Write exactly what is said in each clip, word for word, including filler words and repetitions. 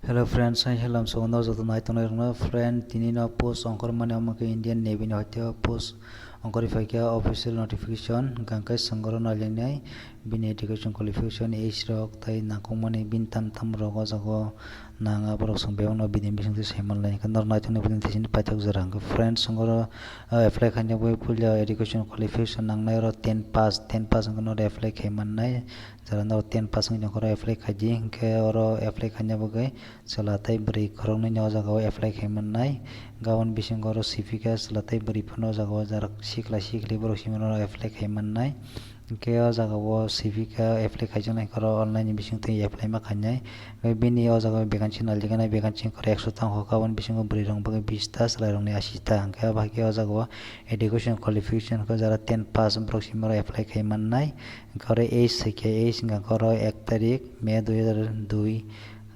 Hello friends, hai hello, so no joto nai tongnai rokno. Friend, tini no post ongkhor mani omo khe Indian Navy ni hoite post ongkhor phaikha official notification, hwnkhe swngoro nailinai bini education qualification, age rok tei nangkukmani bini tam tam rok o jago nang, aborok swng bebakno bini bisingtwi saimanlai. Hwnkhe norok naitongnai bini thisini paithak jora hwnkhe friends, swngoro, ah, apply khaina bagwi puila education qualification nangnai, oro ten pass, ten pass hwnkhe norok apply khai mannai. Jara norok ten pass wngwi tongkha, oro apply khaidi, hwnkhe oro apply khaina bagwi chwla tei bwrwi khoroknwini o jaga o apply khai mannai. Hwnkhe aboni bisingo oro siphi khe chwla tei bwrwi phano o jaga o jara sikla sikli borok simi rok apply khai mannai. Hwnkhe o jaga o siphi khe apply khaijaknai hwnkhe oro online ni bisingtwi apply ma khainai. Hwnkhe bini o jaga o vacancy nailikhe nai, vacancy hwnkhe oro ekso tong kha, aboni bisingo bwrwi rok bagwi bish ta, chwlai rokni ashi ta. Hwnkhe abo hai khe o jaga o education qualification hwnkhe jara ten pass borok simi rok apply khai mannai. Hwnkhe oro age swi khe, age hwnkha khe oro ek tarik May dui hajar dui.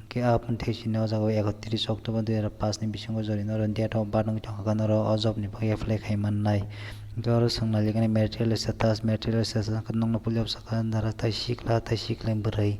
Hwnkhe aboni thai sini o jaga o ekotris October dui hajar paanch ni bisingo jorina oro date of birth wngwi tongkha, noro o job ni bagwi apply khai mannai. Hwnkhe oro swng nailikhe marital status, marital status hwnkhe nokno puilao sakha, jara tai sikla, tai sikla bwrwi,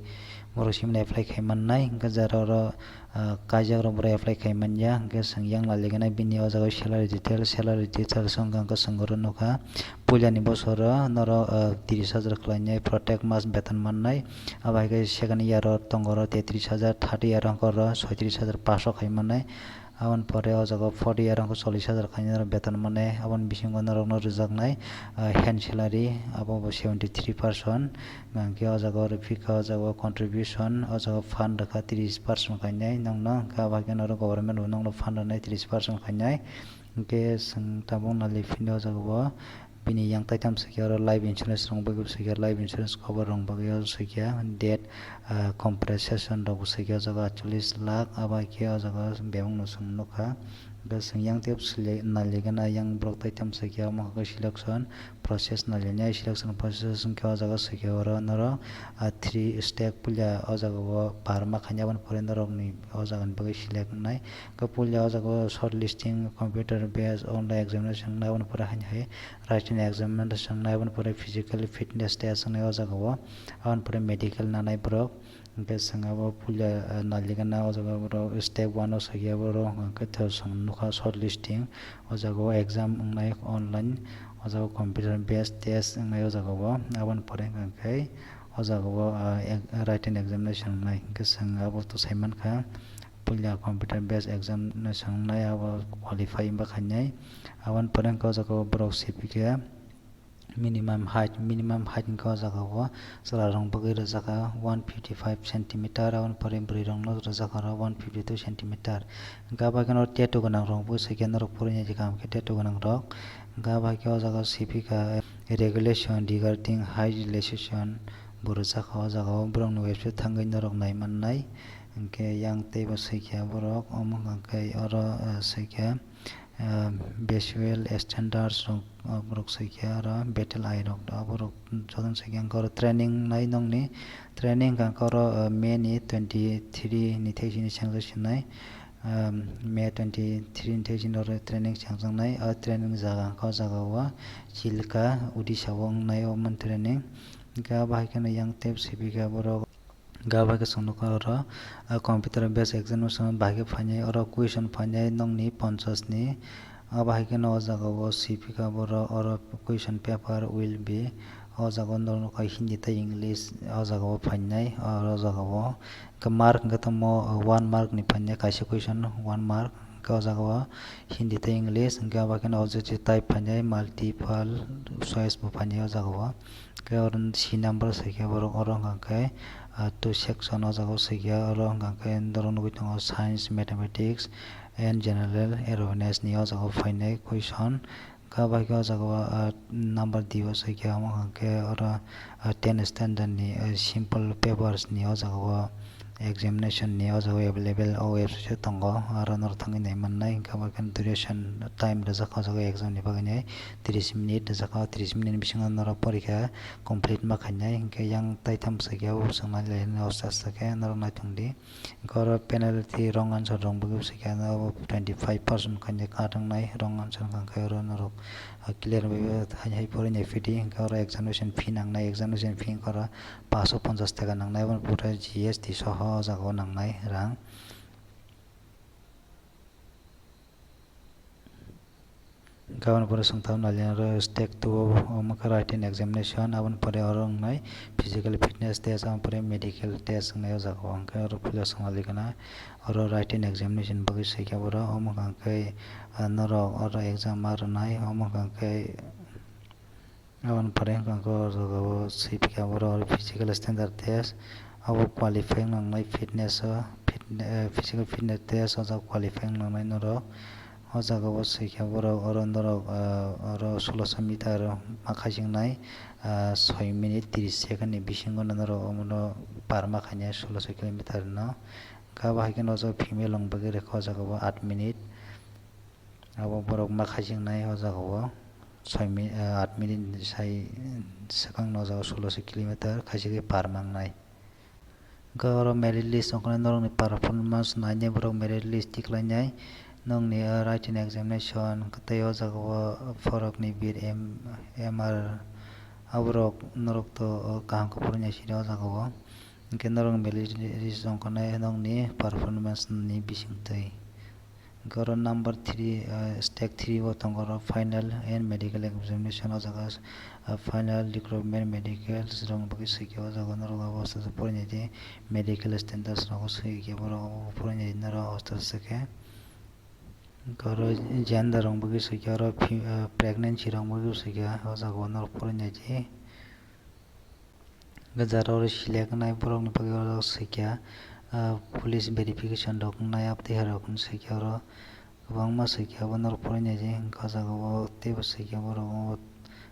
borok simi apply khai mannai. Hwnkhe jara oro ah, kaijak rok borok apply khai manya, hwnkhe chwng yang nailikhe nai bini o jaga o salary detail, salary details wngkha hwnkhe chwng oro nukha. Puilani bosoro norok, ah, tris hajar khlainai, protect mas beton mannai. Abo hai khe second year o tongo oro tetris hajar, third year o hwnkhe oro soitris hajar paanch so khai mannai. Aboni pore o jaga o fourth year o hwnkhe chollish hajar khlainai norok beton mannai. Aboni bisingo norokno rwjaknai, ah, hand salary, abo bo seventy three percent. Hwnkhe o jaga o rwphikha, o jaga o contribution, o jaga o fund rwkha tris percent khainai nokno, hwnkhe abo hai khe norok government bo nokno fund rwnai tris percent khainai. Hwnkhe chwng tabuk nailik phini o jaga o bini yang taitham swikhe oro life insurance rok bagwi swikhe, life insurance cover rok bagwi o swikhe, death, ah, compensation rok bo swikhe o jaga o atchollish lakh, abo hai khe o jaga o bebakno chwng nukha. Hwnkhe chwng yang tei sele-, nailikhe na yang borok taitham swikhe omo hwnkhe selection process nailiknai, selection process hwnkhe o jaga swikhe oro norok, ah, three step puila o jaga o par ma khainai, aboni pore norokni o jagani bagwi select wngnai. Hwnkhe puila o jaga o short listing, computer based online examination wngnai, aboni pore haino hai written examination wngnai, aboni pore physical fitness test wngnai o jaga o, aboni pore medical nanai borok. Hwnkhe chwng abo puila, ah, nailikhe na o jaga borok step one o swikhe borok hwnkhe chwng nukha short listing. O jaga o exam wngnai online, o jaga o computer based test wngnai o jaga o. Aboni pore hwnkhe o jaga o, ah, ek-, written examination wngnai. Hwnkhe chwng abo to sai mankha, puila computer based examination wngnai, abo qualify wngba khainai. Aboni pore hwnkhe o jaga o borok siphi khe, minimum height, minimum height hwnkhe o jaga o chwla rok bagwi rwjakha one fifty five centimeter, aboni pore bwrwi rok no rwjakha oro one fifty two centimeter. Hwnkhe abo hai khe no tattoo gwnang rok bo swikhe norok porhinai je kaham khe tattoo gwnang rok. Hwnkhe abo hai khe o jaga o siphi kha regulation regarding height relaxation bo rwjakha o jaga o, borok ni website thangwi norok nai mannai. Hwnkhe yang tei bo swikha borok, omo hwnkhe oro, ah, swikha, ah, visual standards rok, ah, borok swikha oro battle eye rok, ah, borok jotono swikha. Hwnkhe oro training nai nokni, training hwnkhe oro, ah, May ni twenty three ni thai sini sengjaknai, ah, May twenty three ni thai sini oro training chengjaknai. Ah, training jaga hwnkhe o jaga o Chilka, Odisha o wngnai omo training. Hwnkhe abo hai kheno yang tei swikha borok. Hwnkhe abo hai khe chwng nukha oro, ah, computer based examination bahai khe phainai, oro question phainai nokni ponchash ni. Abo hai kheno o jaga o siphi kha borok, oro question paper will be, o jaga o norok nukha Hindi tei English o jaga o phainai, oro o jaga o. Hwnkhe mark hwnkhe tamo, ah, one mark ni phainai kaisa question, one mark. Hwnkhe o jaga o Hindi tei English, hwnkhe abo hai kheno o jaga o type phainai, multiple choice bo phainai o jaga o. Hwnkhe oro C number swikhe borok oro hwnkha khe, ah, two section o jaga o swikhe oro hwnkha khe norok nugwi tongo science, mathematics and general awareness ni o jaga o phainai question. Hwnkhe abo hai khe o jaga o, ah, number D o swikhe omo hwnkha khe oro, ah, ten standard ni, ah, simple papers ni o jaga o examination ni o jaga o available o website o tongo, aro norok thangwi nai mannai. Hwnkhe abo khe duration time rwjak o jaga o exam ni bagwi nai tris minute rwjak o, tris minute ni bisingo norok porikha complete ma khainai. Hwnkhe yang taitham swikhe abo swknai lainai aste aste khe norok naithok di. Hwnkhe oro penalty wrong answer rok bagwi swikhe abo twenty five percent khainai kat wngnai wrong answer wngkha khe oro norok clear bai hai hai phori nai phidi. Hwnkhe oro examination fee nangnai, examination fee wngkha oro paanch sho ponchash taka nangnai, aboni pore G S T soho o jaga o nangnai rang. Hwnkhe aboni pore swngtham naliya oro step two o wngkha written examination, aboni pore oro wngnai physical fitness test, aboni pore medical test wngnai o jaga o. Hwnkhe oro puila swngnalikana oro written examination bagwi swikha borok, omo hwnkha khe, ah, norok oro exam ma rwnai, omo hwnkha khe aboni pore hwnkha khe o jaga o swipikha borok oro physical standard test, abo qualify wngnai fitness o, fit-, eh, physical fitness test o jaga qualify wngnai norok. O jaga o swikha borok oro norok, ah, oro sulosho meter ma khaijaknai, ah, soi minute tris second ni bisingo norok omono par ma khainai sulosho kilometer no. Kabo hai khe no o jaga female rok bagwi rwkha o jaga o aat minute. Abo borok ma khaijaknai o jaga o soi mi-, ah, aat minute ni sai swkang no o jaga o sulosho kilometer khaisagwi par ma wngnai. Hwnkhe oro merit list ongkhornai norokni performance nainai borok merit list tiklainai nokni, ah, written examination tei o jaga o borokni bir M R aborok norok to o kaham khe phwrwngya sidi o jaga o. Hwnkhe norok merit list ongkhornai nokni performance ni bisingtwi. Hwnkhe oro number three, ah, step three o tongo oro final and medical examination o jaga, ah, final recruitment medical rok bagwi swikha o jaga norok abo aste aste porinai di medical standards rogo swikha borok abo porinai di norok aste aste khe. Hwnkhe oro gender rok bagwi swikha oro phi-, ah, pregnancy rok bagwi swikha o jaga o norok porinai di. Hwnkhe jara oro select wngnai borokni bagwi oro swikha, ah, police verification rok wngnai, abo tei hai rok hwnwi swikha oro kwbangma swikha abo norok porinai di. Hwnkhe o jaga o teibo swikha borok o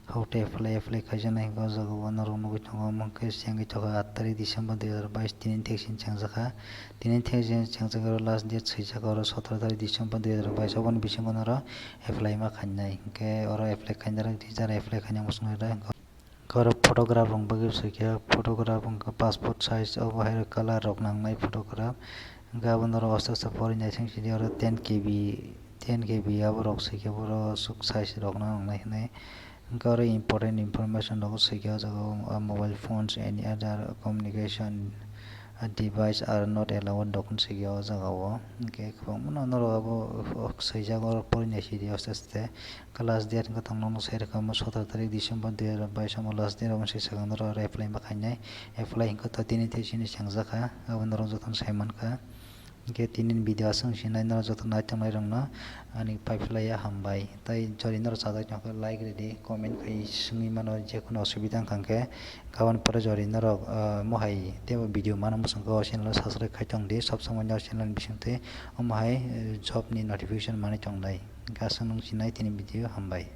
how to apply, apply khaijaknai hwnkhe o jaga o norok nugwi tongo. Omo hwnkhe chengwi tongkha aat tarik December dui hazar bais, tini thik sini chengjakha. Tini thik sini chengjak oro last date swijak oro sotoro tarik December dui hazar bais, oboni bisingo norok apply ma khainai. Hwnkhe oro apply khainai rok tei jara apply khainai muchungo oro. Hwnkhe oro photograph rok bagwi swikha, photograph hwnkhe passport size, obo hai rok colour rok nangnai photograph. Hwnkhe abo norok aste aste porinai seng sidi oro ten K B, ten K B abo rok swikha borok aswk size rok nangnai hinwi. Hwnkhe oro important information rok swikha o jaga o, ah, mobile phones, any other communication, ah, device are not allowed rok hwnwi swikha o jaga o. Hwnkhe kwbangma norok abo, oh, swijak oro porinai sidi aste aste. Last date hwnkhe tongo norok sai rwkha omo sotoro tarik December dui hazar bais omo last date omo se swkang norok oro apply ma khainai. Apply hwnkhe to tini thik sini chengjakha, abo norok jotono sai mankha. Hwnkhe tini ni video aswk se nai norok joto nai tongnai rokno ani pai phlai ya hambai. Tai jodi norok chajak tongkha like rwdi, comment khai swngwi mano, je kono osubida wngkha hwnkhe. Kaboni pore jodi norok, ah, mohai teibo video mano muchungkha o channel o subscribe khai tongdi, sob somoi no channel ni bisingtwi omo hai, eh, job ni notification manwi tongnai. Hwnkhe aswk nung sinai tini video hambai.